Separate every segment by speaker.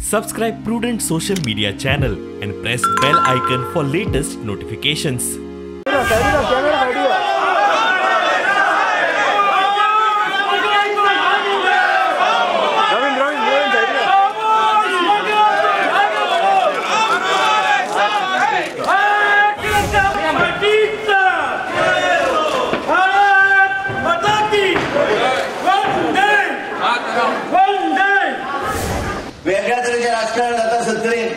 Speaker 1: Subscribe Prudent Social Media channel and press bell icon for latest notifications.
Speaker 2: वेगळ्या तरेचें राजकारण जाता सत्तरीन.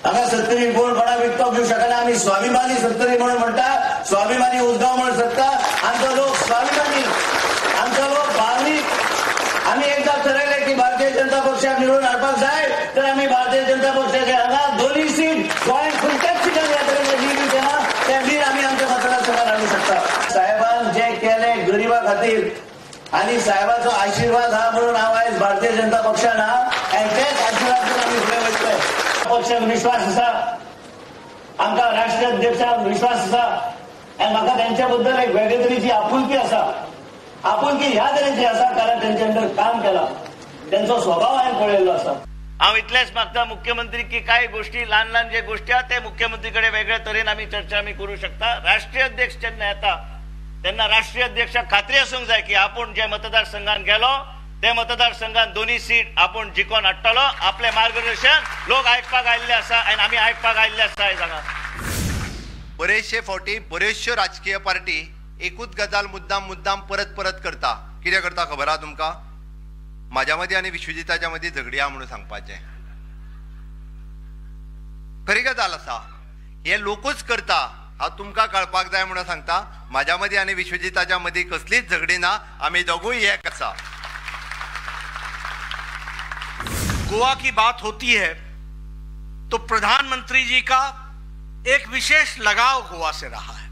Speaker 2: हांगा सत्तरी कोण कोणाक विकपाक दिवंक शकना. आमी स्वाभिमानी सत्तरी म्हणून म्हणटा, स्वाभिमानी उसगांव म्हणून शकता. आमचो लोक स्वाभिमानी, आमचो लोक भावनीक. आमी एकदां ठरयलें की भारतीय जनता पक्षाक निवडून हाडपाक जाय तर आमी भारतीय जनता पक्षाचे हांगा दोनूय सीट गोंयांत खंयच्याच सिटार ह्या तरेन लीड दिवचें ना, तें लीड आमी आमच्या मतदारसंघात हाडूंक शकता. साहेबान जें केलें गरिबा खातीर आनी साहेबाचो आशिर्वाद हा म्हणून हांव आयज भारतीय जनता पक्षान हा आनी तेच आशिर्वाद घेवन आमी फुडें वयतले. पक्षाक विश्वास आसा, आमकां राष्ट्रीय अध्यक्षाक विश्वास आसा आनी म्हाका तेंच्या बद्दल एक वेगळे तरेची आपुलकी आसा. आपुलकी ह्या तरेची आसा कारण तेंचे अंडर काम केलां, तेंचो स्वभाव हांवें पळयल्लो आसा. हांव इतलेंच मागता मुख्यमंत्री की कांय गोश्टी ल्हान ल्हान जे गोश्टी आहा ते मुख्यमंत्री कडेन वेगळे तरेन आमी चर्चा आमी करूं शकता. राष्ट्रीय अध्यक्ष जेन्ना येता तेन्ना राष्ट्रीय अध्यक्षाक खात्री आसूंक जाय की आपूण जे मतदारसंघात गेलो ते मतदारसंघात दोन्ही सीट आपूण जिखोवन हाडटलो. आपलें मार्गदर्शन लोक आयकपाक आयिल्ले आसा आनी आमी आयकपाक आयिल्ले आसा. आयज हांगा
Speaker 3: बरेचशे फावटी बऱ्योचश्यो राजकीय पार्टी एकूच गजाल मुद्दाम मुद्दाम परत परत करता. कितें करता खबर आहा तुमकां? म्हाज्या मदीं आनी विश्वजिताच्या मदीं झगडी आहा म्हणून सांगपाचें. खरी गजाल आसा, हे लोकूच करता. हांव तुमकां कळपाक जाय म्हणून सांगता, म्हाज्या मदीं आनी विश्वजिताच्या मदीं कसलीच झगडी ना, आमी दोगूय एक आसा.
Speaker 4: गोवा की बात होती है तो प्रधानमंत्री जी का एक विशेष लगाव गोवा से रहा है.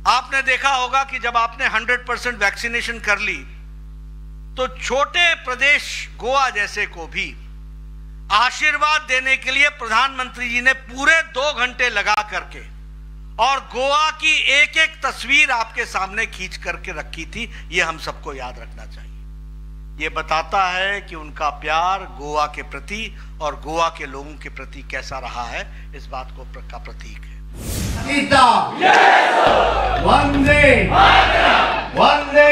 Speaker 4: आपने देखा होगा कि जब आपने 100% वैक्सीनेशन कर ली तो छोटे प्रदेश गोवा जैसे को भी आशीर्वाद देने के लिए प्रधानमंत्री जी ने पूरे 2 घंटे लगा करके और गोवा की एक एक तस्वीर आपके सामने खींच करके रखी थी. ये हम सबको याद रखना चाहिए. ये बताता है कि उनका प्यार गोवा के प्रति और गोवा के लोगों के प्रति कैसा रहा है, इस बात को का प्रतीक है.
Speaker 2: वंदे वंदे.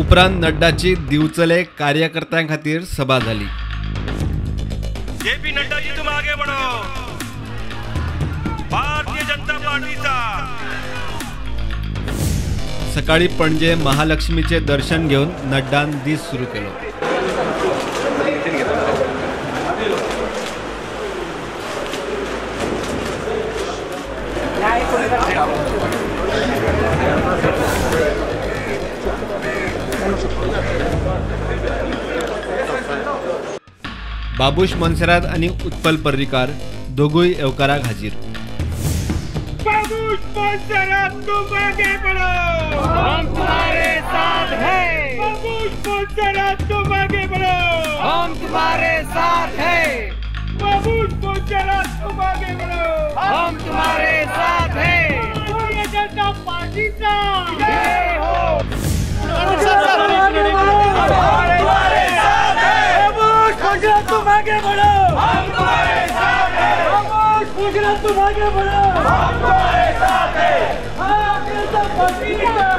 Speaker 5: उपरांत नड्डाची दिवचले कार्यकर्त्यां खातीर सभा जाली.
Speaker 6: जेपी नड्डा जी तुम आगे बढ़ो, भारतीय जनता पार्टीचा.
Speaker 5: सकाळी पणजे महालक्ष्मीचे दर्शन घेवन नड्डान दीस सुरू केलो. बाबूश मोन्सेरात आनी उत्पल पर्रीकार दोगूय येवकाराक हाजीर.
Speaker 6: बाबूश मोन्सेरात तुम आगे बढ़ो, हम तुम्हारे साथ हैं. बाबूश मोन्सेरात तुम आगे बढ़ो, हम तुम्हारे साथ हैं. बाबूश मोन्सेरात तुम आगे बढ़ो, हम तुम्हारे साथ हैं. भारतीय जनता पार्टीचा जय हो. तुम आगे बढ़ो, हम तुम्हारे साथ हैं. बाबूश मोन्सेरात तुम आगे बढ़ो, हम तुम्हारे साथ हैं. भारतीय जनता पार्टी।